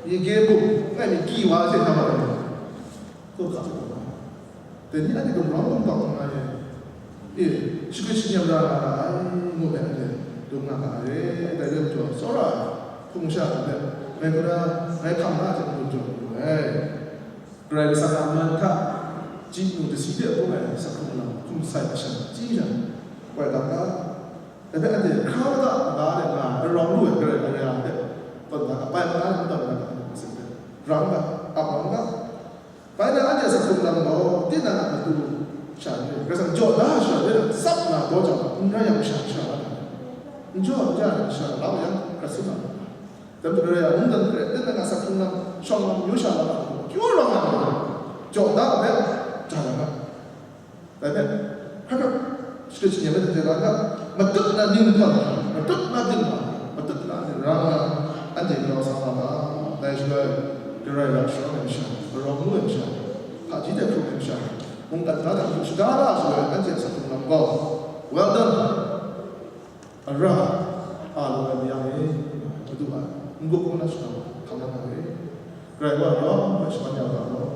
mi ge bum, n rai mi, kyi wa hte hta gaw rai. Hkrum hkap hkrum hkap. Dai ni anhte gumrawng gumtawng nga ai, e, shagrit shanyam ra nga ra ai, ngu ai anhte dum nga ga ai, dai rai majaw, tsawra ai hpung sha ai hpe, ngai hku na, ngai hkam na hte ngu jaw lu ai. Karai Kasang a man hta, chyeju dasi de bung ai asak hkrung lam hkum sai masha, chyi sha, koi dat ga, dai hpe anhte hkra mada maga de nga ai, arawng lu ai Karai Kasang a hpe, tawn ga, apai maga de tawn ga, rang ga, ap rang ga, Bai na anhte asak hkrung lam gaw, tinang a matu sha ni, Karai Kasang jaw da ai sha ni, tsap na daw jang, n rai yang sha, sha la ai. N jaw n ja ai sha la yang, hkrat sin na. Dai majaw Karai a mungdan hpe, tinang a asak hkrung lam, shawng lam, yu sha lam, kyu rawng na, jaw da ai hpe, ja na ga. Dai hpe, hkrat hkrat, shagrit shanyam ai hte la ga, matut na ning htawn, matut na ginhpa, matut na ning rang na, anhte grau sa nga ga, dai shaloi, Karai ra sharawng ai masha, arawng lu ai masha, hpaji hte hkrung ai masha, Mungkan hta na, shada na, sa ai, anhte a sa hkrung lam gaw, "Well done, ara a lu ai mayang e," Madu a n-gup kaw na shada hkam na ai. Karai wa rawng, shaman ya ga law,